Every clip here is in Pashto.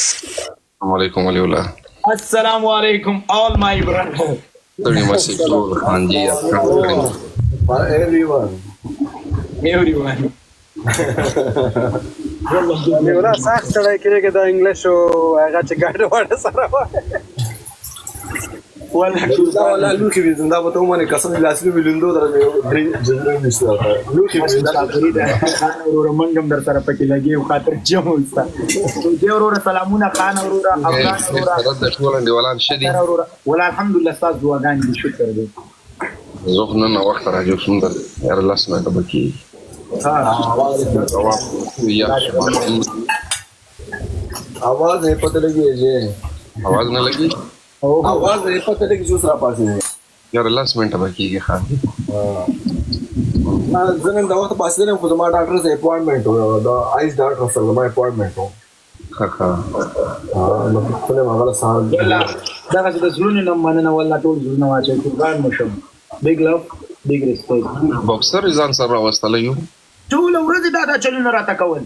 السلام علیکم ولی الله. السلام علیکم all my brother. ستړي مه ټول خان جی. For everyone. Everyone. ولی سخت سړی کېږي دا انګلیش او هغه چې ګډ وډ سره وایي. والله دا والله لوخي وي زنده به ته ومنې، قسم لاسونو مې لوندو در درې جزره نشته لوخي وي. خاطرې ده خان وروره، موږ هم در سره پکې لګي او خاطر جمع اوسه. دی وروره سلامونه خان وروره، افغان وروره، د ټول انډیوالان ښه دي؟ وروره ولا الحمدلله، ستاسو دعاګانې دي، شکر دی. زه خو نن وخت راځم، څومره یاره 10 منټه به کېږي. आवाज नहीं पता लगी जे आवाज نه لګي؟ आवाज नहीं पता लगी جو سره پاسې. یاره 10 منټه به کېږي خان. نه، زه نن د وخت پاسې خو زما ډاکټر سره اپوینټمنټ و، د آیس ډاکټر سره زما اپوینټمنټ و. ښه ښه. نو خپل هغه سهار دغه د زړونو نه مننه والله، ټول زړونه واچوي، قربان مو شم. Big love, big respect. باکسر ځان سره راوستلی یو. ټوله ورځ دا چلونه راته کول.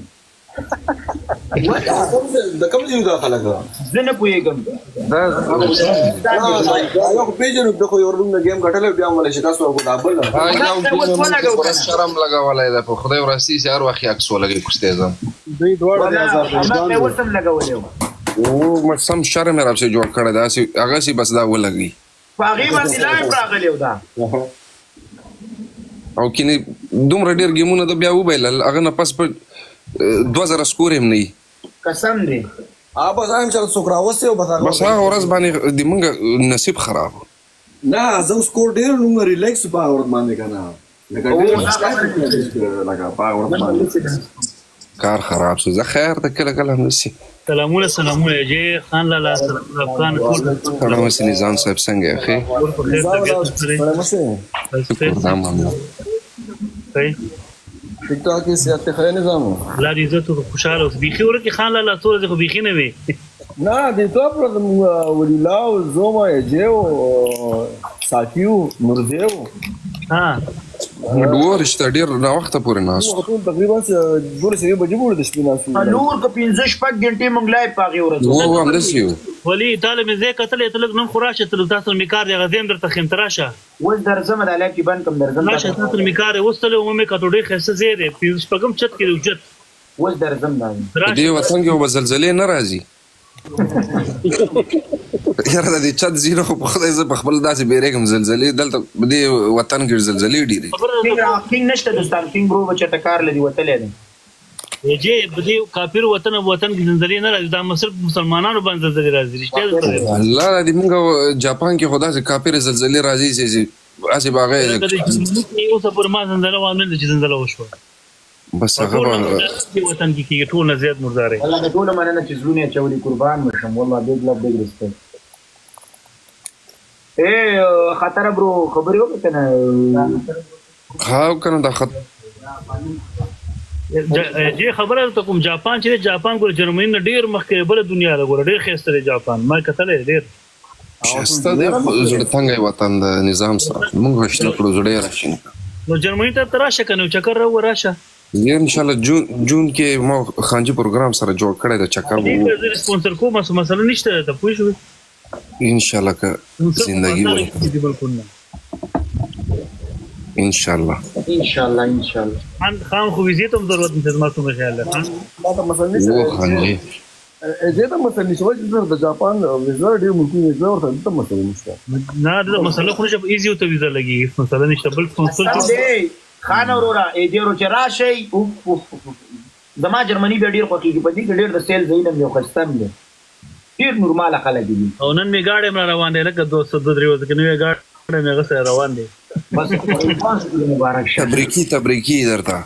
د کوم ځای دا خلک؟ زه نه پوهېږم. دا یو پېژنو، د خو یو روم نه ګیم ګټلی، بیا هم ولې شکست ورکړو دا بل. یو شرم لګولی ده په خدای، وراسي چې هر وخت یې عکس ولګوي کوستې ځم. دوی دواړه د آذربایجان دي. اوس هم لګولی و. او سم شرم یې راپسې جوړ کړی، داسې هغسې بس دا ولګوي. په هغې باندې live راغلی و دا. او کینې دومره ډېر ګیمونه ده بیا وبایلل، هغه نه پس په 2000 score هم نه. قسم دی. بس هم چې څوک راوستي او بس هغه بس هغه ورځ باندې د مونږ نصیب خراب. نه، زه score ډېر نو relax په هغه ورځ باندې که نه، لکه ډېر لکه په هغه ورځ باندې کار خراب شو. زه خیر ده، کله کله همداسې. سلامونه سلامونه جی خان لالا، سلامونه افغان ټول. سلام اوسې نظام صاحب، څنګه یې؟ ښه؟ ټیک ټاک کې صحت ښه نظام. الله دې عزت او خوشاله اوسې. بیخي ورکې خان لالا، څو ورځې خو بیخي نه وي. نه، د تو پر ولی الله او زوما یې او ساکیو نورزیو. ها ډور رشته ډېر ناوخته پورې ناست. ټول تقریبا 2 بجې پورې د شپې ناست. څلور که پنځه شپږ ګنټې مونږ live په هغې ورځ وو، همداسې یو. ولي تاله مې ځای کتلی، ته لږ نن خو راشه، ته لږ تاسو مې کار دی، هغه ځای هم درته ښیم، ته راشه. اوس درځم، دا live چې بند کړم درځم. راشه، تاسو مې کار دی. اوس تللی وم مې کتو، ډېر ښایسته ځای دی، پنځه شپږم چت کې دی اوچت. اوس درځم دا. په دې وطن کې به زلزلې نه راځي یاره، د دې چت زینه خو په خدای زه په خپل داسې بیرېږم. زلزلې دلته په دې وطن کې زلزلې ډېرې. کینګ نشته دوستان، کینګ برو به چېرته کار لري وتلی دی. جی په دې کافر وطن کې زلزلې نه راځي، دا صرف مسلمانانو باندې زلزلې راځي، رښتیا درته. الله دې مونږ جاپان کې خو داسې کافر زلزلې راځي چې هسې به هغه اوسه پورې ما زلزله وانه چې زلزله وشوه. بس هغه به وطن کې کېږي ټول نه زیات مردارې. والله د ټولو مننه چې زړونه یې اچولي، قربان مو شم والله. Big love, big respect. ای خطر برو، خبرې وکړه که نه؟ ها که نه دا خط جی خبره ته کوم جاپان چې جاپان ګوره جرمني نه ډېر مخکې بله دنیا ده، ګوره ډېر ښایسته دی جاپان، ما کتلی ډېر ښایسته دی. زړه تنګی وطن د نظام سره موږ شنه کړو، زړه یې راشین. نو جرمني ته ته راشه که نه، چکر راوه راشه. ان شاء الله جون کې ما خانجي پروګرام سره جوړ کړی د چکر. زه سپانسر کوم، څه مسله نشته، ته پوه شوې؟ ان شاء الله که زندگی وي. ان شاء الله. ان شاء الله ان شاء الله. خان خان خو ویزې ته هم ضرورت نشته زما څومره خیال دی. ما ته مسله نشته. و خانجي زه ته مسله نشته چې د جاپان ویزا ډېر ملکونه ویزا ورته ته مسله نشته. نه، دا مسله خو نشته، easy ته ویزا لګي، هیڅ مسله نشته. بل سپانسر خان وروره ای دې ورو چې راشئ. اوف اوف، زما جرمني بیا ډېر خوښېږي، په دې کې ډېر د سیل ځایونه هم یو ښایسته هم دی، ډېر نورماله خلک دي. او نن مې ګاډی هم را روان دی، لکه 200 دوه درې ورځې کې نوی ګاډی مې هغه سره روان دی. بس مبارک شه. تبریکي تبریکي درته.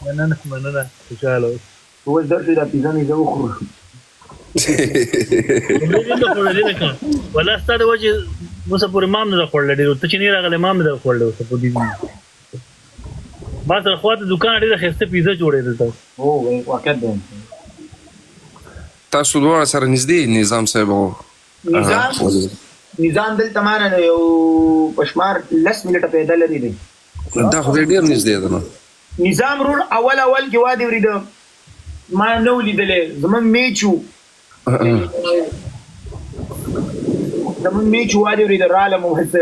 مننه مننه، خوشحاله اوسې. اوس درشو دا پیزا مې زه وخورو. خوړلې ده که ولا ستا د وجې اوسه پورې ما هم نه ده خوړلې ډېر، ته چې نه راغلی ما هم نه ده خوړلې اوسه پورې. ما سره خواته دکان ډېره ښایسته پیزا جوړې دلته. هو واقعیت دی. تاسو دواړه سره نږدې نظام صاحب او نظام؟ نظام دلته ما نه یو په شمار 10 منټه پیدا لري دی. دا خو ډېر نږدې ده. نو نظام رول اول اول کې وادي وریده ما نه ولیدلې، زمونږ میچ و. زمونږ میچ والي ورې د رالم بس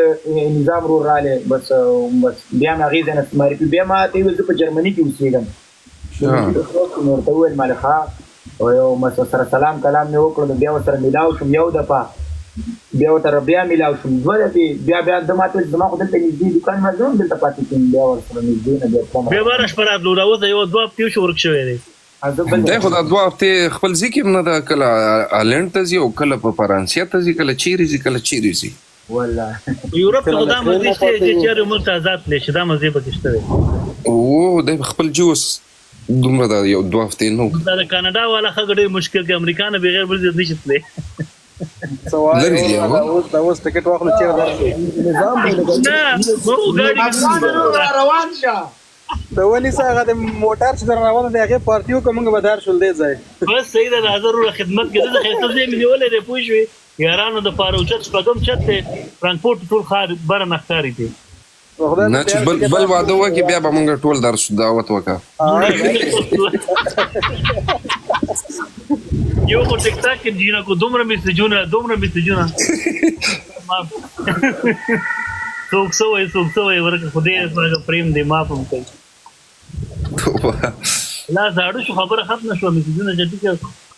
نظام ورور رالی، بس بس بیا مې هغې ځای نه معرفي، بیا ما ته وویل زه په جرمني کې اوسېږم. نو ورته وویل ما ښه، او یو بس سره سلام کلام مې وکړ. نو بیا ورسره میلاو شوم یو دفعه، بیا ورته بیا میلاو شوم دوه دفعې، بیا بیا ده ما ته وویل زما خو دلته نږدې دوکان، ما زه هم دلته پاتې کېږم، بیا ورسره نږدې نه بیا تلم. بیا به شپه راتلو، راوځه یوه دوه هفتې وشو ورک شوی دی. دی خو دا دوه هفتې خپل ځای کې هم نه ده، کله هالنډ ته ځي او کله په فرانسې ته ځي، کله چیرې ځي کله چیرې ځي. والله یورپ کې خو دا مزې شته چې چېرې ملک ته ازاد تللی شي، دا مزې پکې شته دی. او دی خپل جي اوس دومره دا یو دوه هفتې نه دا د کاناډا والا ښه ډېر مشکل کې، امریکا نه بغیر بل ځای نشي تللی. څه وایې؟ دا اوس ټکټ واخلو چېرې درشو؟ نظام به نه مو ګاډي روان شه. ته ونیسه هغه د موټر چې در روان دی، هغې پارټي وکړه، موږ به در شول دې ځای. بس صحیح ده، راځه وروره خدمت کې دلته ښایسته ځای مې نیولی دی، پوه شوې یارانو دپاره. اوچت شپږم چت دی، فرانکفورت ټول ښار بره نه ښکاري دی. نه چې بل بل واده وکړي بیا به موږ ټول درس دعوت وکړه. یو خو ټیک ټاک کې جینکو دومره میسجونه دومره میسجونه، څوک څه وایي څوک څه وایي، ورکه خدای هغه پریم دی معاف هم کوي. لا زاړه شو، خبره ختمه شوه، میسجونه چې ټیک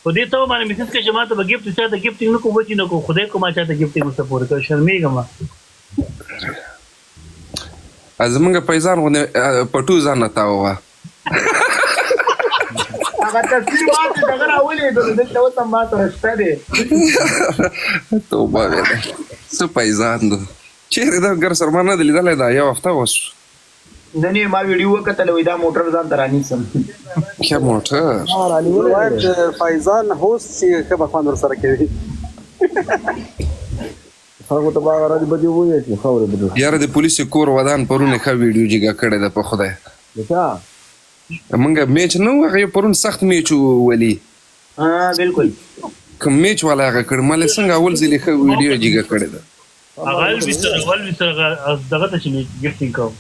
خو دې ته باندې میسج کې چې ما ته به ګفټ چاته ګفټینګ نه کوم، چې نه کوم خدای کوم چاته ګفټینګ ورته پورې کوم، شرمېږم. زمونږ پیزان غوندې پټو ځان نه تاوه. هغه تصویر ما ته دغه راولېږلو، دلته اوس هم ما سره شته دی. توبه ویله څه پیزان ده، چېرې ده ګر سره ما نه دی لیدلی، دا یو هفته اوس. نه نه ما ویډیو وکتله، وایي دا موټر ځان ته رانیسم. ښه موټر وایم چې فیضان هوست چې ښه به خوند ورسره کوي. خلکو ته به هغه ورځ بدې ووایي چې خاورې به یاره د پولیسو کور ودان پرون ښه ویډیو جګه کړې ده په خدای. د چا؟ مونږ میچ نه و، هغه پرون سخت میچ ولي. ها بالکل، کوم میچ والا هغه کړ، مله څنګه اول ځل ښه ویډیو جګه کړې ده. هغه الوی سره ولوي سره دغه ته چې ګفټینګ کوم.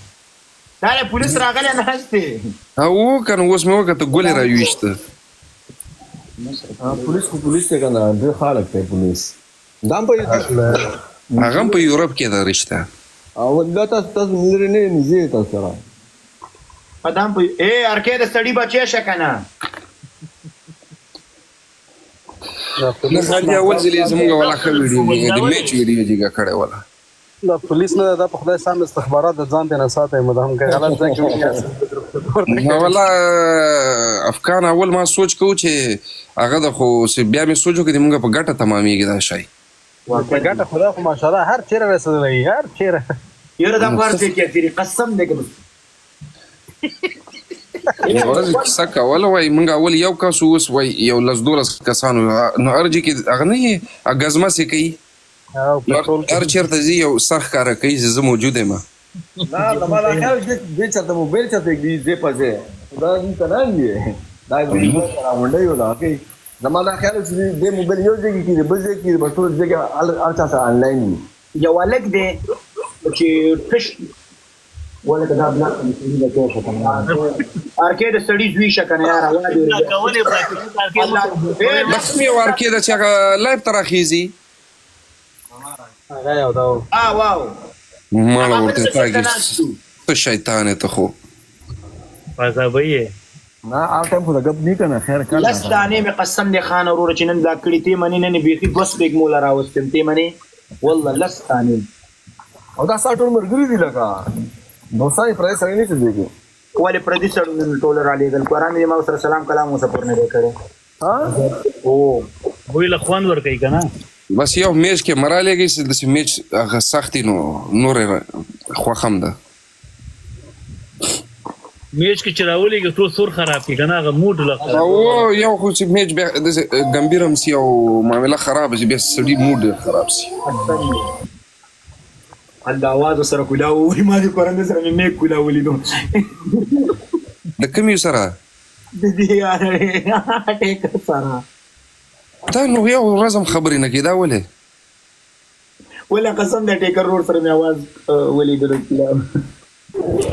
دا پولیس راغلی ناست دی. او کنه اوس مې وکته ګولې راویشته. پولیس خو پولیس دی که نه، ډېر خلک دی پولیس. دا هم په هغه هم په یورپ کې ده رشته. او دا تاسو تاسو لرې نه نږدې تاسو سره. قدم په ای ارکه د سړي بچی شه که نه. نه خالي اول ځل یې زمونږ والا ښه ویډیو د میچ ویډیو جګه کړې والا. دا پولیس نه ده، دا په خدای سم استخبارات د ځان ته نه ساتي، مدام که غلط ځای کې نه والا افغان. اول ما سوچ کوو چې هغه د خو بیا مې سوچ وکړ چې مونږ په ګټه تمامېږي دا شی. په ګټه خدا خو ماشاءالله هر چیرې رسېدلی، هر چیرې. یاره دا په هر ځای کې تېري، قسم دی که یوه ورځ کیسه کوله، وایي مونږ اول یو کس اوس وایي یو لس دولس کسانو، نو هر ځای کې هغه نه یې ګزمه سې کوي، هر چېرته ځي یو سر ښکاره کوي چې زه موجود یم. نه زما دا خیال چې دې چېرته موبایل چېرته ږدي ځای په ځای، دا دلته نه وي، دا راغونډه یو دا کوي. زما دا خیال چې دې موبایل یو ځای کې کېږي بل ځای کې، بس ټول ځای کې هر چا سره انلاین وي. یو هلک دی چې تش ولکه دا بلاک د سړي بچی شه که نه، ارکې د سړي زوی شه که نه یاره. بس مې یو ارکې ده چې هغه لایف ته راخېږي. هغه یو دا واو ماړه ورته تاګي څه شیطان یې ته خو. عذابه یې. نه هغه ټایم خو د ګپ نه کنه خیر کړه. لس دانې مې قسم دی خان وروره چې نن بلاک کړي، تی منې نن بیخي دوه سپېږمو له راوستم، تی منې والله لس دانې. او دا ستا ټول ملګري دي لکه دوستان یې پردي سړي نه چې دی کې. ولې پردي سړي نن ټول رالېږل، قرآن دې ما سره سلام کلام اوسه پورې نه دی کړی. ها او وی له خوند ورکوي که نه. بس یو میچ کې مه رالېږئ چې داسې میچ هغه سخت وي، نو نور یې خوښ هم ده. میچ کې چې راولېږي ټول سور خراب کړي که نه، هغه موډ له خراب. او یو خو چې میچ بیا داسې ګمبیر هم سي او معامله خرابه سي، بیا سړي موډ خراب سي. هل د اواز سره کولا ووایي، ما دې قرآن سره مې میک کولا ولیدو. د کوم یو سره؟ د دې ټیکر سره. دا نو یو ورځ هم خبرې نه کوي، دا ولې؟ ولا قسم د ټیکر روډ سره مې اواز ولیدلو.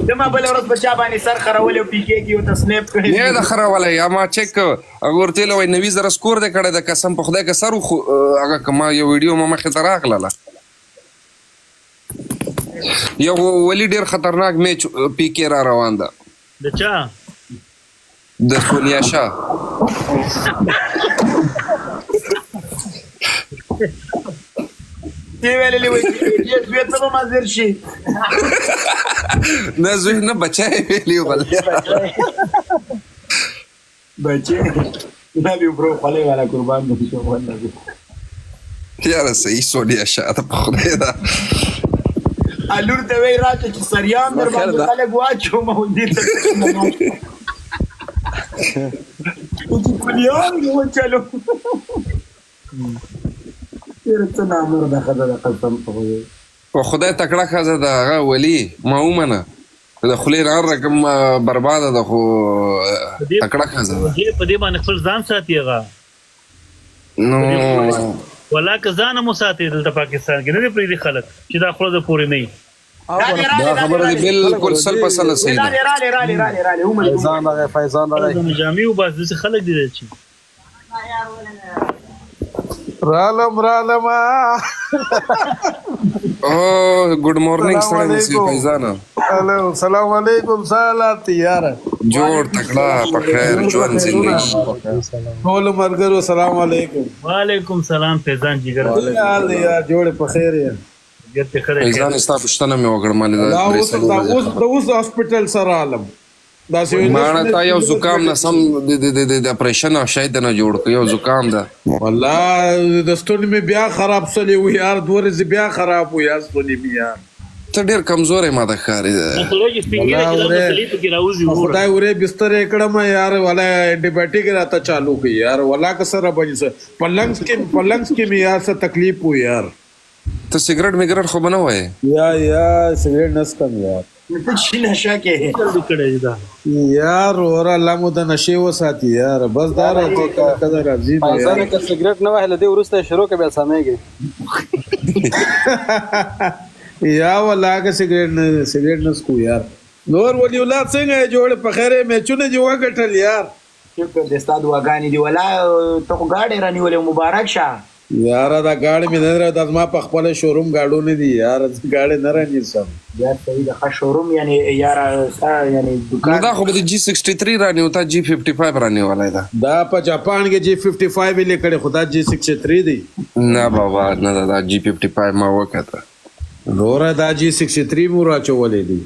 زما بل ورځ په چا باندې سر خرولې او پی کې کې او تسنیپ کړی نه دا خرولې یا ما چیک هغه ورته له وای 90,000 سکور دې کړی د قسم په خدای که سر خو هغه کما یو ویډیو ما مخې ته راغله. یو ولی ډیر خطرناک میچ پی کې را روان ده. د چا؟ د سونیا شاه. دی ویلې وای چې زوی ته به مازر شي. نه زوی نه بچای ویلی بل بچي دا به برو خلې والا قربان دي شو والله. یاره صحیح سونیا شاه ته په خدای دا الور ته وی راته چې سریام در باندې خلک واچو ما دې ته چې کلیان یو چلو. یاره څه نامرده ښځه ده قسم په خدای. په خدای تکړه ښځه ده هغه ولي ما ومنه د خولې نه هر رقم برباده ده خو تکړه ښځه ده. په دې باندې خپل ځان ساتي هغه. نو ولا که ځان مو ساتي دلته پاکستان کې نه دی پرېږدي خلک چې دا خوله د پورې نه وي. دا خبره دې بالکل سل په سله صحیح ده. فیضان راغی، فیضان راغی. جامې وباسي داسې خلک دي چې رالم رالم. او ګډ مارنینګ سره نسی فیضان. الو السلام علیکم سلام یار جوړ تکړه په خیر ژوند زندگی ټول مرګرو سلام علیکم. وعلیکم سلام فیضان جګر حال یار جوړ په خیر یې. فیضان ستا پوښتنه مې وکړه مال دا اوس د اوس هسپتال سره عالم ماڼه تا یو زکام نه سم د اپریشن او شاید نه جوړ کړ یو زکام ده. والله د ستوني مې بیا خراب سلی و یار، دوه ورځې بیا خراب و یار ستوني مې یار. ته ډېر کمزوری ما ته ښکاري. خدای ورې بستر یې کړم یار، ولا انټي بایوټیک راته چالو کړي یار. ولا که سره باندې څه په لنګس کې، په لنګس کې مې یار څه تکلیف و یار. ته سګرټ میګرټ خو به نه وایې؟ یا یا سګرټ نه څښم یار. ته نشه کې یار وروره الله مو د نشې وساتي یار. بس دا راځي کله کله راځي. فیضان که سګرټ نه وهې له دې وروسته یې شروع کړه بیا سمېږي. یا والله که سګرټ نه سګرټ نه څښو یار. نور ولي الله څنګه یې جوړ په خیر یې؟ میچونه دې وګټل یار. شکر دې ستا دعاګانې دي. ولا ته خو ګاډی رانیولې مبارک شه. یاره دا ګاډی مې نه را، دا زما په خپله شوروم ګاډو نه دي یار، زه ګاډی نه رانیسم. یار صحیح ده، ښه شوروم یعنې یاره ستا یعنې دکان. نو دا خو به د جي 63 رانیو، تا جي 55 رانیولی ده. دا په جاپان کې جي 55 یې لیکلی خو دا جي 63 دی. نه بابا نه ده، دا جي 55 ما وکته. وروره دا جي 63 مو راچولی دی.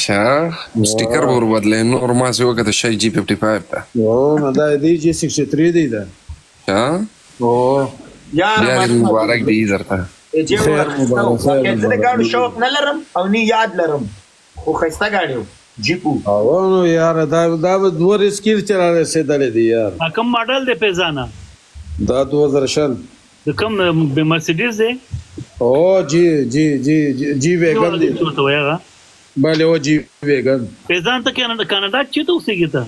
ښه سټیکر به ور بدلی نور ما سې وکته شی جي 55 ده. هو نه دا دی جي 63 دی دا. ښه هو بیا دې مبارک دی درته. خیر مبارک. زه د ګاډو شوق نه لرم او نه یاد لرم خو ښایسته ګاډی و جیپ و. او نو یار دا دا به دوه ریسکیر چې را رسېدلی دی یار. کوم ماډل دی فیضانه؟ دا 2020. د کوم مرسیډیز دی؟ او جی جی جی جی ویګن دی. ورته وایي هغه؟ بله او جی ویګن. فیضان ته کاناډا کې چېرته اوسېږې ته؟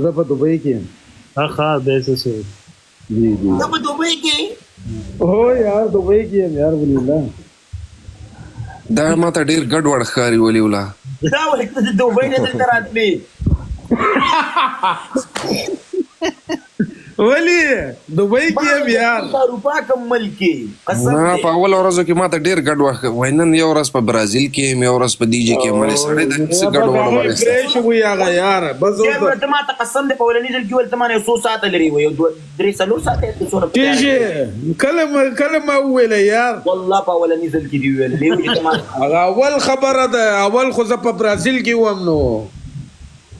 زه په دوبۍ کې یم. ښه بیا څه شو؟ جی جی ته په دوبۍ کې؟ هو یار دوبۍ کې یم یار ولي الله. دا ما ته ډېر ګډ وډ ښکاري ولي الله. دا ولې ته د دوبۍ نه دلته راتلې؟ ولي دوبۍ کې یم یار. اروپا کوم ملک کې؟ قسم نه په اول ورځو کې ما ته ډېر ګډ وډ وای. نن یو ورځ په برازیل کې یم، یو ورځ په دیجې کې یم. ولې سړی دا څه ګډ وډ باندې فرېش وي هغه یار. بس اوس ته ما ته قسم دی په اولني ځل کې ول ته ما نه څو ساعته لرې وې، یو دوه درې څلور ساعته یې څونه کېږي. کله کله ما وویل یار. والله په اولني ځل کې دې وویل چې ته ما هغه اول خبره ده. اول خو زه په برازیل کې وم نو.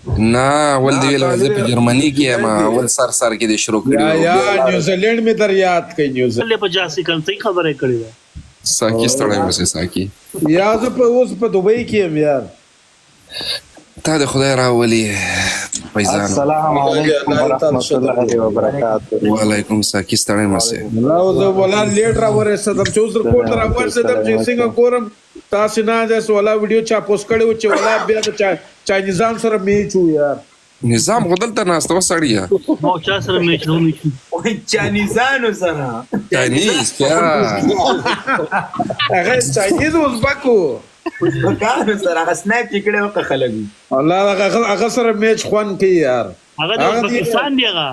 نه اول دی ویل زه په جرمني کې یم. اول سر سر کې دې شروع کړی. یا یا نیوزیلند مې در یاد کړ. نیوزیلند په جاسي کوم څه خبره کړې ده. ساکي ستړی اوسې ساکي. یا زه په اوس په دوبۍ کې یم یار. تا د خدای راولي فیضان. السلام علیکم ورحمت الله وبرکاته. وعلیکم ساکي ستړی مه. لا زه ولا لیټ را ورسېدم چې اوس رپورټ را ورسېدم چې څنګه ګورم تاسو نه داس ولا ویډیو چا پوسټ کړی و چې ولا بیا د چاینیزان سره میچ و یار. نظام خو دلته ناست و سړیه. ما چا سره میچ نه میچ وای چاینیزانو سره. چاینیز بیا هغه چاینیز ازبک و. ازبکانو سره هغه سنایپ یې کړی وکړه خلک. الله هغه سره میچ خوند کوي یار. هغه د ازبکستان دی هغه.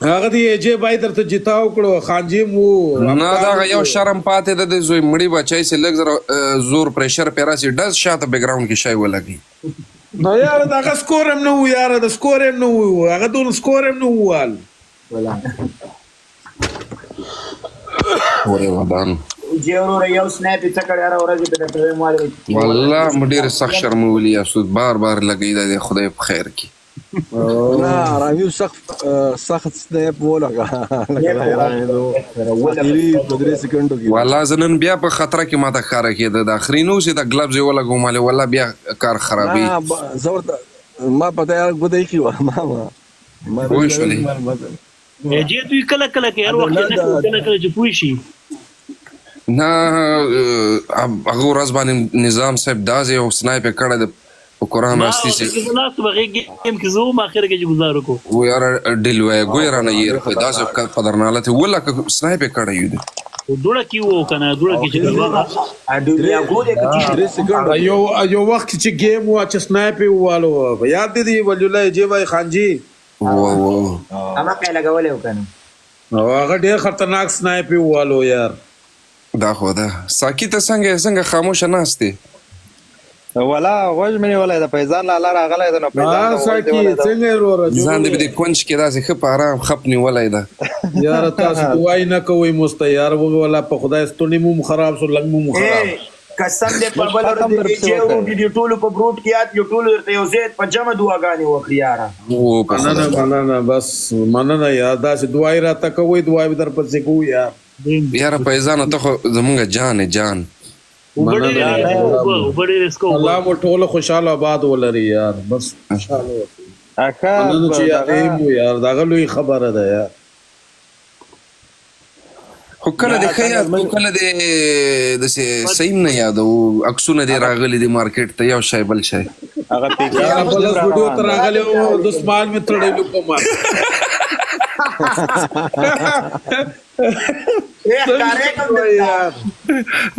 هغه دی جې بای درته جتاو کړو خانجی مو. نه دا یو شرم پاتې ده د زوی مړی بچای سي لږ زور پریشر پیرا سي ډز شاته بیک ګراوند کې شای ولګي. نو یار دا سکور هم نه و یار، د سکور هم نه و، هغه دون سکور هم نه ووال. ورې ودان جې وروره یو سنایپ یې څه کړی هره ورځ یې په درته وایم والي. والله مو ډېر سخت شرمولي یاستو، بار بار لګي دا د خدای په خیر کې. نه رامیو سخت سخت سنیپ ولګا لکه اخیری په 3 سیکنډو کې. والله زه نن بیا په خطر کې ماته ښکاره کېده، د اخرینو چې د ګلبز یې ولګوم مالې والله بیا کار خرابوي. زه ورته ما پته یار ګوته ایښې وه ما ما پوه شولې. جې دوی کله کله کې هر وخت نه کله کله چې پوه شي. نه هغه ورځ باندې نظام صاحب داسې یو سنایپ یې کړی دی په قرآن راستی سي. ناست به غیږ ګیم کې زه وم اخر کې چې ګزار وکړو. و یاره ډیل وای ګوی رانه یې داسې قدرنالت ولکه سنایپ یې کړی یو دی. دوړه کې وو کنه دوړه کې چې یو یو وخت چې ګیم و چې سنایپ یې ووالو یاد دې دی ولی الله جی بھائی خان جی وو وو هغه په لګولې وکنه. هغه ډیر خطرناک سنایپ یې ووالو یار. دا خو ده ساکي ته څنګه څنګه خاموشه ناست دی؟ ولا غوږ مې نیولی د فیضان لالا راغلی دی نو فیضان ساکي څنګه یې وروره؟ ځان دې په دې کونج کې داسې ښه په ارام خپ نیولی ده. یاره تاسو دعای نه کوئ موسته یار، ولا په خدای ستونی مو خراب شو لنګ مو خراب. قسم دې په بل ورځ دې چې ورو دې ټولو په بروټ کې یاد یو ټولو درته یو ځای په جمع دعاګانې وکړي یاره. مننه مننه بس مننه یار، داسې دعای راته کوئ دعای به درپسې کوو یار. یاره فیضانه ته خو زمونږ جان یې جان. الله مو ټول خوشاله آباد ولري یار، بس خوشاله اوسئ. مننه چې یادې مو یار، دغه لوی خبره ده یار. خو کله دې ښه یاد کو کله دې داسې صحیح نه یادو، عکسونه دې راغلي دي مارکیټ ته یو شی بل شی. هغه پیکې یاره بل ویډیو ته راغلی و دستمال مې تړلی په ما.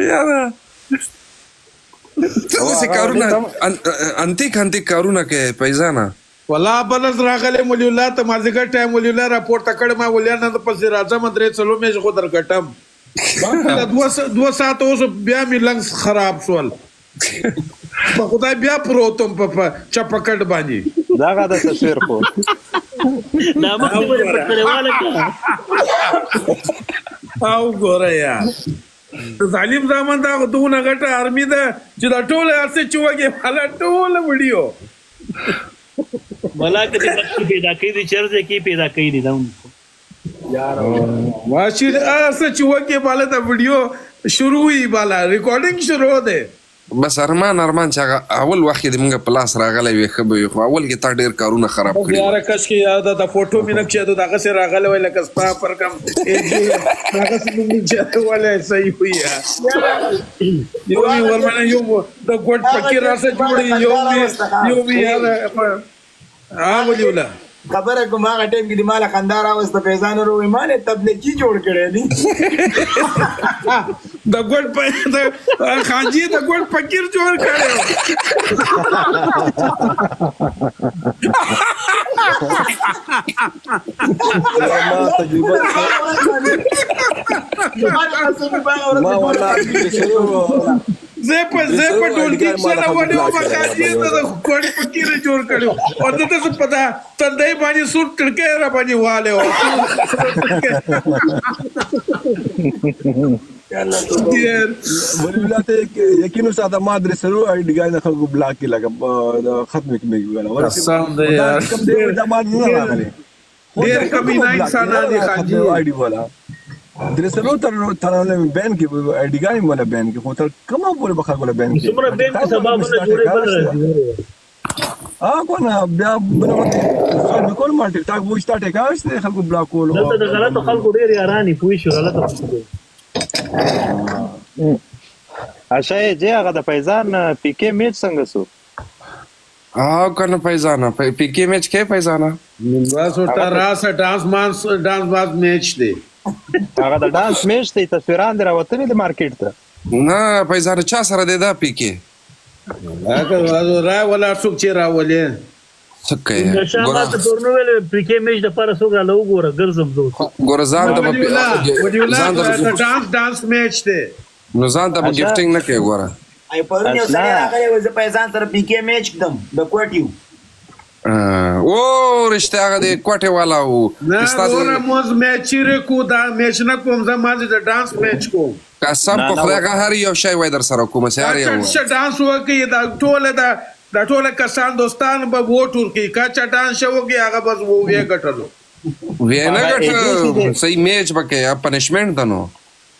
یاره ته داسې کارونه انتیک انتیک کارونه کوې فیضانه. ولا بلز راغلی مولي الله ته مازدیګر ټایم ولي الله راپورته کړی ما ولیا نن پسې راځم 3-4 میاشتې خو درګټم. 2 ساعته اوس بیا مې لنګس خراب شول په خدای بیا پروت وم په چپکټ باندې. دغه د تصویر خو دا مخ دې ولې پټ کړی واله او ګوره یار ظالم زامن دا دونه غټه ارمي ده چې دا ټوله هر څه چې وږي مالا ټوله ویډیو ملا که دې بچی پیدا کوي دي چرته کې پیدا کوي دي دا یار ماشي هر څه چې وږي مالا دا ویډیو شروع وي بالا ریکارډینګ شروع ده. بس ارمان ارمان چې هغه اول وخت کې دې مونږ په لاس راغلی وي ښه به وي، خو اول کې تا ډېر کارونه خراب کړي. یاره کش کې یار دا فوټو مې نه کښې دا دغسې راغلی وای لکه ستا پر کم دغسې مې چې ولې صحیح وي یار. یو مې ورمنه یو د ګوډ پکې راسه جوړي یو مې یو مې یاره ها ولي ولا خبره کوم هغه ټایم کې د مال خندا راوسته فیضان ورو مال تبلیغي جوړ کړی دی. د ګوډ په خانجی د ګوډ فقیر جوړ کړی. ما تجربه ما والله زه په ټولګي کې نه ونیو ما خانجی ته د ګوډ فقیر جوړ کړو او دته څه پتا تندې باندې سور ټړکې را باندې والے او ولي الله ته یقین وساته ما درې سرو ایډ ګان خلکو بلاک کې لګه ختم کې ولا قسم دې یار کم دې دا ما نه راغلي ډېر کمینه انسانان دي خانجی ایډ ولا درې سلو تر تر بین کې ایډ ګان ولا بین کې خو تر کومه پورې به خلکو بین کې څومره بین کې سبب نه جوړې بل راځي. ا کو نه بیا بل وخت کول ما ټیک ټاک وښتا ټیکاش خلکو بلاک کول. دلته د غلطو خلکو ډېر یارانی پوه شو غلطو خلکو. اشه جې هغه د فیضان پی کې میچ څنګه سو؟ او کنه فیضانه پی کې میچ کې فیضانه بس ورته راسه ډانس مانس ډانس باز میچ دی. هغه د ډانس میچ دی، تصویران دی راوتلي د مارکیټ ته. نه فیضانه چا سره دی دا پی کې؟ را ولا څوک چې راولې څه کوې ګوره ما ته پرونو ویل پی کې میچ د پاره څوک راله وګوره ګرځم زه ګوره ځان ته ځان ته ډانس میچ دی نو ځان ته به ګفټینګ نه کوې. ګوره ای پرون یو سړی راغلی و، زه په ځان سره پی کې میچ کدم د کوټې. او رښتیا هغه د کوټې والا و. نه وروره موږ میچ چیرې کو، دا میچ نه کوم زه، ما د ډانس میچ کوم. قسم په خدای هغه هر یو شی وای در سره کوم، هر یو څه ډانس وکړي. دا ټوله کسان دوستان به ووټ ورکړي، که چا ډانس وکړي هغه بس ویې ګټلو. ویې نه ګټه، صحیح میچ به کوې، پنشمنټ ده. نو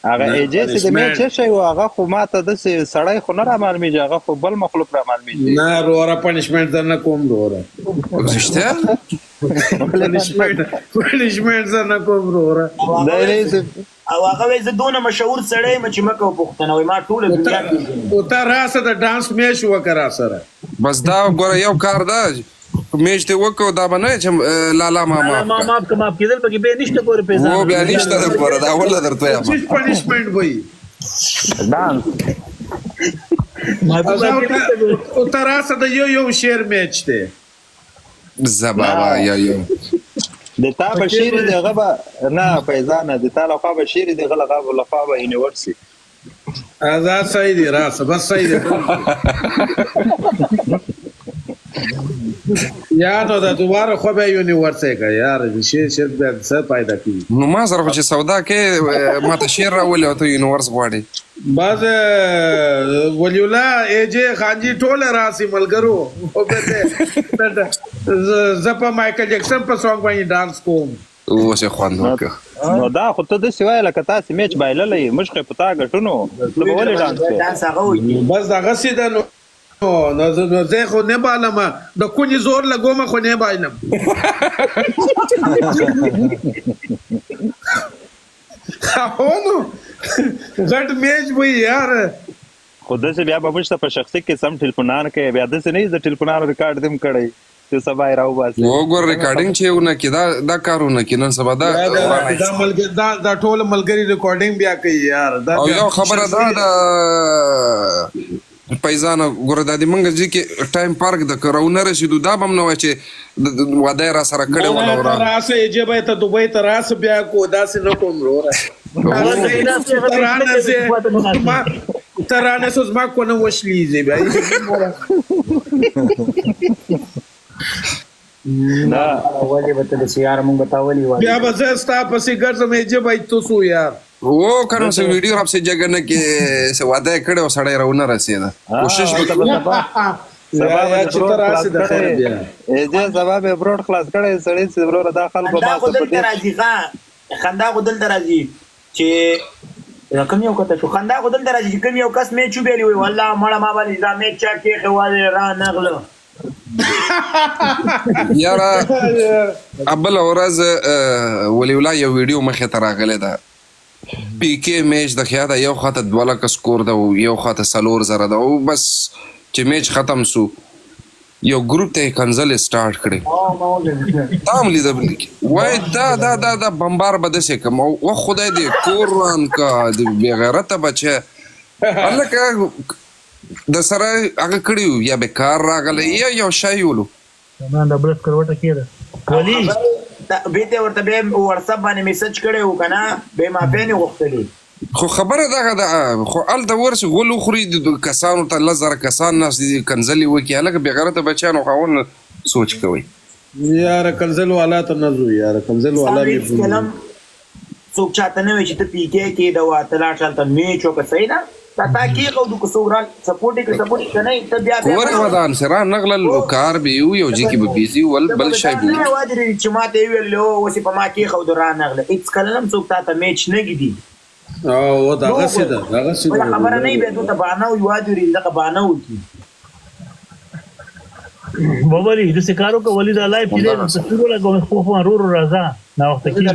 هغه ایجې چې د میچ شي و، هغه خو ماته داسې سړی خو نه را معلومیږي، هغه خو بل مخلوق را معلومیږي. نه وروره پنشمنټ زه نه کوم وروره. رښتیا پنشمنټ زه نه کوم وروره. او هغه وایي زه دونه مشهور سړی یم چې مه کوه پوښتنه، وایي ما ټوله دنیا پېژني. او ته راسه د ډانس میچ وکړه راسره. بس دا ګوره یو کار ده، میچ دې وکړو، دا به نه چې لالا ما معاف ما معاف که معاف کېدل پکې بیا نشته ګورې پیسې و بیا نشته د ګوره دا وله درته وایم. څه پنشمنټ وایي ډانس او ته راسه د یو یو شعر میچ دی. زه بابا یو یو د تا به شعر دی، هغه به نه فیضانه، د تا لخوا به شعر دی، هغه لخوا به یونیورسي. ازاد صحیح دی، راسه بس صحیح دی. یا نو دا دوباره خو به یونیورسي که یار شعر شعر بیا څه پیدا کیږي. نو ما سره خو چې سودا کې ما ته شعر راولي او ته یونیورس غواړې. بس ولی الله ایجې خانجي ټول راسي ملګرو. زه په مایکل جکسن په سانګ باندې ډانس کوم. اوس یې خوند وکړ. نو دا خو ته داسې وایې لکه تاسې میچ بایللی، موږ خو یې په تا ګټو، نو ته به ولې ډانس کوې؟ ډانس هغه وکړي بس دغسې ده. نو نو زه خو نه بالم، د کونې زور لګوم خو نه بالم. خو نو غټ میچ وي یار. خو داسې بیا به موږ ته په شخصي کې سم ټلیفونان کوې، بیا داسې نه د ټلیفونانو ریکارډ دې هم کړی چې سبا یې راوباسې. وګوره ریکارډینګ چې ونه کړي دا کارونه کړي نن سبا دا دا ټول ملګري ریکارډینګ بیا کوي یار. او یو خبره دا ده پیزانه ګوره، دا د مونږ ځي کې ټایم پارک د که راونه رسېدو دا به هم نه وای چې واده یې را سره کړې وه. ته راسه ایجې به ته دوبۍ ته راسه بیا کو، داسې نه کوم وروره. ته رانه سې زما کونه وشلېږي بیا. نه ولې به ته داسې یار مونږ به تا ولې وایو؟ بیا به زه ستا پسې ګرځم ایجې به ته څو یار. و کنه څه ویډیو را پسې جګه نه کې څه واده یې کړې او سړی راونه رسېده. کوشش به سبا چې ته راسې د خیره بیا. ایجې سبا به بروډ خلاص کړی سړی چې وروره دا خلکو خندا خو دلته راځي. ښه خندا خو دلته راځي چې کوم یو کته شو، خندا خو دلته راځي چې کوم یو کس میچ وبیلی وي والله مړه ما باندې دا میچ چا کېښې ولې را نغله. یاره بله ورځ ولی الله یو ویډیو مخې ته راغلې ده، پی کې میچ د خیا ده، یو خواته 2 لکه سکور ده او یو خواته 4000 ده، او بس چې میچ ختم سو یو ګروپ ته یې کنځلې سټارټ کړې. تا هم لیده وای دا دا دا دا بمبار به داسې کړم او و خدای دې کور وران که د بېغیرته بچی. هلکه د سره هغه کړي وو، یا به کار راغلی یا یو شی ولو. دا بل سکروټه کېده ولي بیرته ورته بیا واتساپ باندې میسج کړی و که نه بیا معافۍ نه غوښتلې. خو خبره دغه ده، خو هلته ورسي غول وخوري کسانو ته 10,000 کسان ناست دي کنځلې وکړي. هلکه بېغیرته بچیانو خو اول سوچ کوئ. یاره کنځل والا ته نه ځو یاره، کنځل والا مې څوک چاته نه وایي چې ته پی کې کې د ته لاړ شه هلته میچ وکړه. صحیح ده، تا کېښودو که څوک را سپورټ یې کړي سپورټ یې که نه ته بیا کور ودان سره نغلل کار به یو یو ځای کې به بیزي ول بل شی به نه وادرې چې ما ته یې وویل اوس یې په ما کېښودو را نغله. هېڅکله هم څوک تا ته میچ نه ږدي. او دغسې ده، دغسې ده خبره نه بیا دوی ته بهانه وي وادرې دغه بهانه وکړي. بابا داسې کار وکړه ولي دا لایف چې دی تصویر ولګوم خو خو ورور راځه ناوخته کېږي.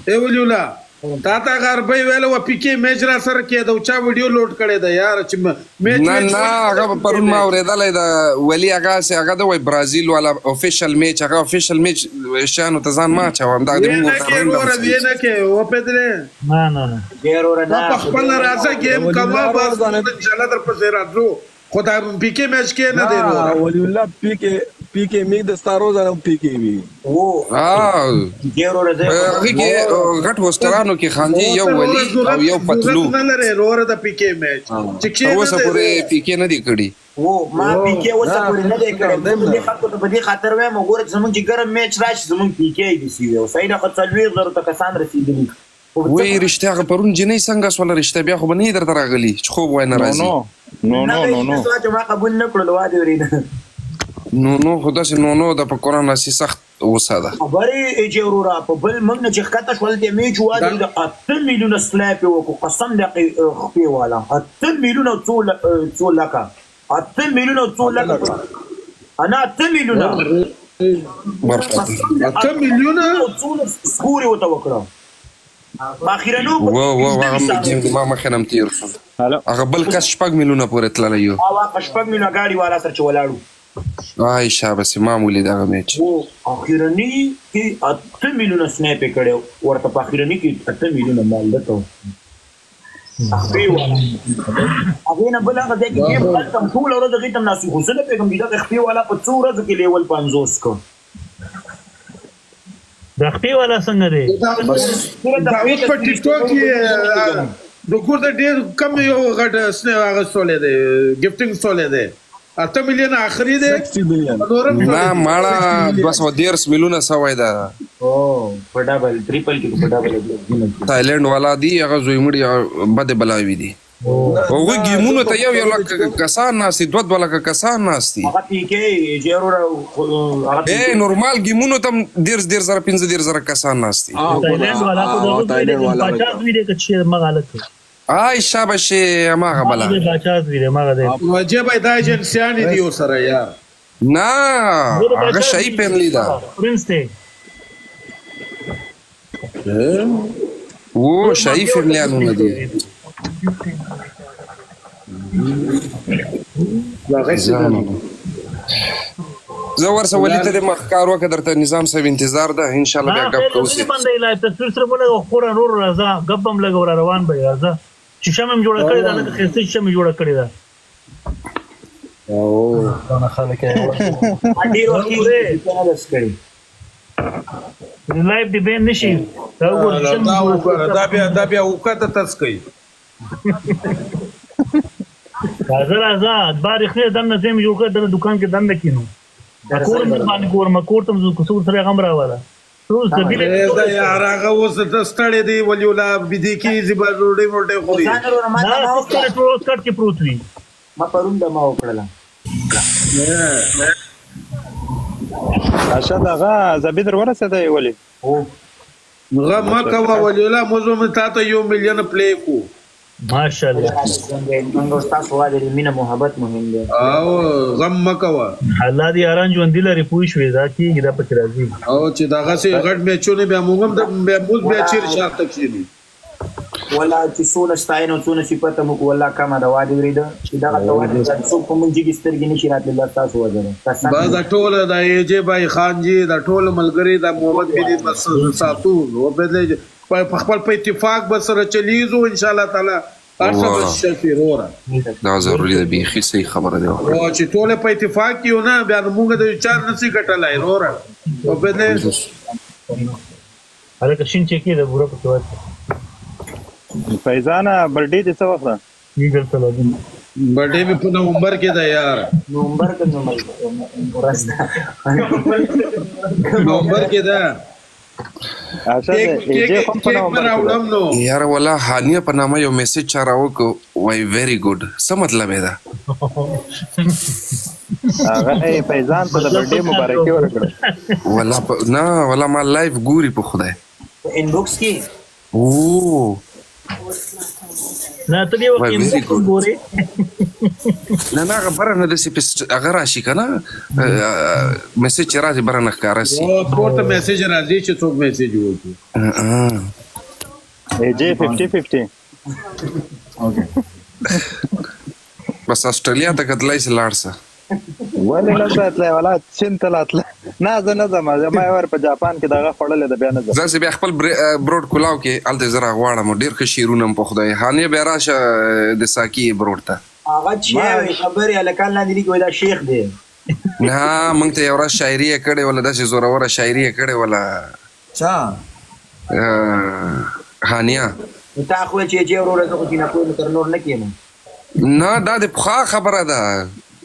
ای ولی الله تا ته غربی ویل و پی کې میچ را سره کې دا چا ویډیو لوډ کړی دا یار چې میچ نه نه، هغه پرون ما اورېدلی دا ولی هغه سه هغه د وای برازیل والا افیشل میچ، هغه افیشل میچ شانو ته ځان ما اچوم دا د وی موږ نه کې وروره، وی نه کې و پدره. نه نه نه. ډېر وروره دا نه په خپل راځه گیم کما بس، ان شاء الله در پسې راځو، خو دا پی کې میچ کې نه دی نه وروره. ولی الله پی کې، پی کې می د ستارو زنه پی کې وی. وو. ها. ډېر وروره زه هغه کې غټ هوسټرانو کې خاندي یو وروره ولی او ضرورت یو پتلو. ضرورت نه لري وروره د پی کې میچ چې کې تر نه اوسه دی. پورې پی کې نه دی کړی. وو، ما او پی کې نه اوسه پورې نه دی څه کړی. دیم زه نه دې خلکو ته په دې خاطر وایم، وګوره چې زمونږ چې ګرم میچ راشي زمونږ پی کې دي سی وي، صحیح ده، خو 40 زرو ته کسان رسېدلي خو څه. وای رښتیا، هغه پرون جنۍ څنګه سوله؟ رښتیا بیا خو به نه درته راغلي چې خوب وای نه نو راځي. نو نو نه نو نو نه نو چې ما قبول نه کړل، وا دې ورېده. نو نو خو داسې نو نو د په قرآن راسي سخت غوسه ده. خبرې چې وروره په بل موږ نه چې ښکته شول ته میچ دا واده د 8 میلیونه سلیپ یې وکړو، قسم د خپې والا 8 میلیونه څو لکه، 8 میلیونه څو اته لکه لکه انا 8 میلیونه برکت. قسم د اته اته میلیونه میلیونه څو سکور یې ورته وکړه په اخرنو په و و پنځه هغه ویشت ګیم د ما مخې نم تیر شو. هلو. هغه بل کس 6 میلیونه پورې تللی یو. او هغه 6 میلیونه ګاډي والا سره چې ولاړو. آی شابه، ما ولید هغه میچ. و اخرنی کې 8 میلیونه سنیپ یې کړی ورته، په اخرنی کې 8 میلیونه مال دته خپې والا. هغې نه بل هغه ځای کې ګیم هلته هم ټوله ورځ هغې ته هم ناست وو، خو زه نه پوهېږم چې دغه خپې والا په څو ورځو کې لیول 50 کړ. د خپې والا څنګه دی؟ سوره د دا خپې اوس په تصویر ټیک ټاک کې د ګور د ډیر کم یو غټ سنه هغه سولې دی، ګفټینګ سولې دی، 8 میلیون اخري دی. 60 میلیون. نورم نه سولې دی. ماړه، 230 میلیونه سوی ده. او په ډبل ټریپل کې، په ډبل کې. تایلند والا دی هغه زوی مړي بده بلاوي دي. نه هغوی نه، زه ګیمونو په ته یو یو پرون لک چې کوم کسان ناست دي، دوه دوه لکه کسان ناست دي. هغه پی کې چې وروره هغه پی ای کې. نورمال ګیمونو ته هم 30 30 زره، 35 زره کسان ناست دي. ها ګوره. تایلند والا خو دغه زوی دی، تایلند کوم والا باچا لکه زوی دی که چې مغه هلک دی؟ آی شابه شي هماغه مغه بلا دی، باچا زوی دی، مغه دی. وجه به دا ایجنسیان دي ورسره یار. نه، زه د هغه باچا شاهي زوی دی. فیملی ده. پرنس دی. و ټول شاهي مافیا ورته فیملیانونه ګفټینګ دي. کوي. دا غسی ځان ده. زه ورسه ولي ته د مخ کار وکړه، درته نظام صاحب انتظار ده، ان شاء الله ها بیا ګپ خیر، کوو. زه باندې لایف تصویر سره ولګو خور نور راځه، ګپ هم لګو را روان به راځه. شیشه مې جوړه کړې ده لکه خسته شیشه مې جوړه کړې ده. او دونه خلک یې ما ډېر وخت ورې کېږي چې نه دس کړی. لایف دی بین نشي، دا وګوره شیشه مې دا جوړه وګوره، کړې. دا بیا دا بیا وکړه تس کوي. راځه راځه، بار خې دنه زم جوړ کړ دنه دکان کې دنه کینو کور مې باندې ګورم، کور ته زه کوڅو سره غم راواله ټول سبیل. دا یار هغه اوس ته ستړی دی ولی ولا بيدې کېږي به ډوډۍ موډۍ خوري. ځان وروره ما نه ته ما وکړه. ستړی ټول کټ کې پروت وي. ما پرون د ما وکړله. ارشد هغه زبی در ورسېدی ولي؟ او غم مه کوه ولی الله، موږ هم تا ته 1 میلیون پلی کو. ماشاءالله. موږ تاسو واده مینه محبت مهم دی. او غم مه کوه. الله دې یاران ژوندي لري، پوه شوې، دا کېږي، دا پکې راځي. او چې دغه سي غټ میچونه بیا موږ هم د بیا موږ بیا چیر شاته کښینو. ولا چې څونه ستاینه او څونه صفت مو کو والله کمه ده. واده ورېده چې دغه ته واده څوک په مونږ جګې سترګې نشي راتللی، دا تاسو وجه ده قسم. بس دا ټول د ای جے بای خان جی دا ټول ملګری دا محمد بن بس ساتو او بدلې په خپل په اتفاق به سره چلیزو ان شاء الله تعالی، هر څه به شي وروره. دا ضروري ده، بیخي صحیح خبره دی وکړه. او چې ټول په اتفاق کې یو نه بیا نو موږ د چار نسی ګټلای وروره او بدلې. هلکه شین چې کې د بوره پکې واچوه. فیضانه، برډې دې څه وخت ده؟ دې دلته لازم. برډې مې په نومبر کې ده یار. نومبر کې نو ورځ ده. نومبر کې ده. ارشد کیک ای جے کیک هم په کیک نومبر به کې ده. راوړم نو. یار ولا هانیه په نامه یو میسج چا راوکړ، وای ویری ګډ، څه مطلب یې ده؟ هغه یې فیضان ته د مطلب برډې څه کار مبارکي دی؟ ورکړه. ولا په نه ولا ما لایف ګوري په خدای. په انبوکس کې. او نه ته دې وخت وای ویری انبوکس ګډ. ګورې؟ نه نه، هغه بره نه داسې هغه راشي که نه، میسج چې راځي بره نه ښکاره سي. او پورته میسج راځي چې څوک میسج وکړي. ای جی 50 50. اوکې. بس استرالیا ته کتلای سي لاړ سه. ولې نه ځه تلای ولا چین ته لا تلای نه زه نه ځم، ما یو وار په جاپان کې دغه خوړلې ده بیا نه ځم. زه بیا خپل بروډ کولاو کې هلته زه راغواړم، ډېر ښه شعرونه هم په خدای. هانې بیا راشه د ساکي بروډ ته. هغه چې خبرې هلکان لاندې لیکي وایي دا شیخ دی. نه موږ ته یو ورځ شاعري یې کړې وله، داسې زوروره شاعري یې کړې وله. چا؟ هانیا. نو تا خو ویل چې جې وروره زه خو جینکو یم تر نور نه کښېنم. نه دا د پخوا خبره ده،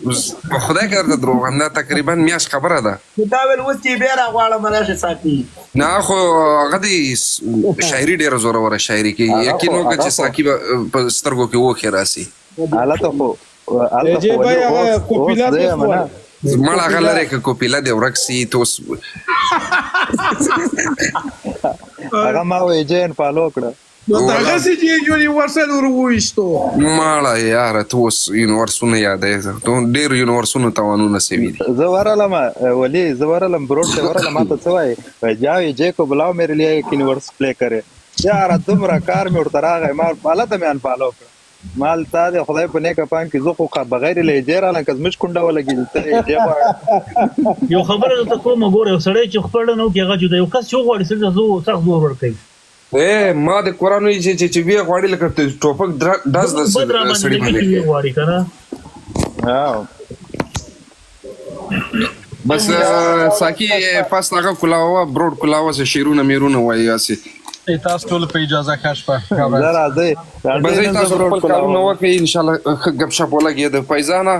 په خدای کې درته دروغ وایم، دا تقریبا میاشت خبره ده. نو تا ویل اوس چې بیا راغواړم راشه ساقي. نه خو هغه دی شاعري ډېره زوروره شاعري کوي، یقین وکړه چې ساقي به په سترګو کې اوښکې راسي. هلته خو هلته خو ولي اوس زه یم نه مړه هغه لرې که کوپیله دې ورک سي ته اوس. هغه ما وایي جین فالو کړه. نو دغسې چې یونیورسل ور وویشتو. ماړه یاره ته اوس یونیورسونه یادوې، ته ډېرو یونیورسونو توانونه سوي دي. زه ورغلم ولي، زه ورغلم بروډ ته ورغلم، ما ته څه وایي، وایي جاو یې جې کو بلاو میرې لیه ایک یونیورس پلی کرې. یاره دومره کار مې ورته راغی، ما هلته مې انفالو کړه. مال تا دې خدای په نیکه پام کې، زه خو بغیر له ایجې رالم، که زموږ کونډه ولګېږي ته ایجې غواړې. یو خبره درته کوم ګوره، یو سړی چې خپله نه وکړي هغه جدا، یو کس چې وغواړي سړي ته سخت زور ورکوي. ما د قرآن وایي چې چې ویې غواړي لکه ټوپک ډز د بد را باندې سړي لګي باندې چې ویې غواړي که نه. بس ساکي پس هغه کولاوه، بروډ کولاوه، څه شعرونه میرونه وایي هسې. تاسو ټول په اجازه ښه شپه. زه راځئ بس راځئ نن زه تاسو بروډ خپل کارونه کولاوم. وکړئ ان شاء الله، ښه ګپ شپ ولګېده. فیضانه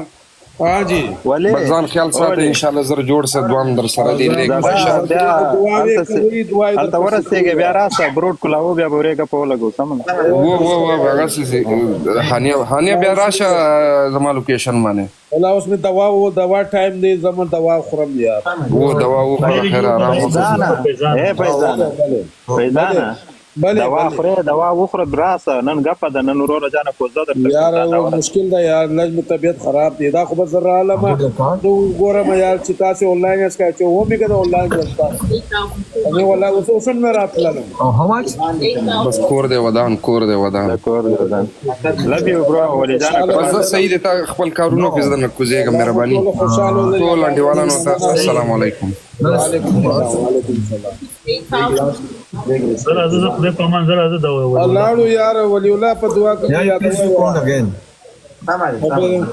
ها جی ولې بس ځان خیال ساته ولې ان شاء الله، زر جوړ سه، دوام در سره دی ځان لیک دا باشه. بیا دعاوې هلته کوي، دعاوې هلته درپسې ورسېږې کوي. بیا راسه بروډ کولاوو، بیا به ورې ګپه ولګو سمه ده. و و و هغه څه هانیه هانیه بیا راشه زما لوکیشن باندې. ولا اوس مې دوا و دوا ټایم دی، زما دوا خورم یار. و دوا وخوره، ډېرې خیر جوړ آرام کړه وکړه. فیضانه فیضانه ای فیضانه فیضانه بله دوا بله خورې، دوا وخوره راسه نن ګپه ده، نن وروره جانه کوزده درته کړم یار دا دوا مشکل ده یار، لږ مې طبیعت خراب دی، دا خو بس رالم زه وګورم یار چې تاسو آنلاین یاست که چې و مې که آنلاین یاست تاسو. نه والله اوس اوس هم نه راتللم. How much? بس کور دی ودان، کور دی ودان. دا کور دی ودان. لب یو برو ولي جانه بس زه صحیح دی، تا خپل کارونو کې زه نه کوزېږم. مهرباني ټول خوشحاله ولرئ. ټول انډیوالانو ته السلام علیکم. وعلیکم السلام وعلیکم السلام. زه راځه، زه خدای په امان، زه راځه دا ویل. لاړو یار ولی الله په دعا کې Yeah, you یادوي. please phone again. سمه ده سمه ده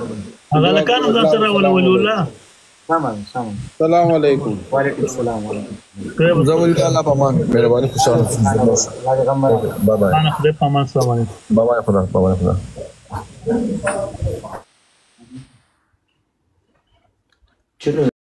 هغه هلکان هم ځان سره راوله ولي الله. سمه ده سمه ده. السلام علیکم. وعلیکم السلام ورحمة خدای زه ولي الله په امان، مهرباني خوشاله اوسئ. الله. الله دې غم مه راکړه. بای بای سبحان خدای په امان، السلام علیکم. بای بای خدا بای بای خدا. چلو.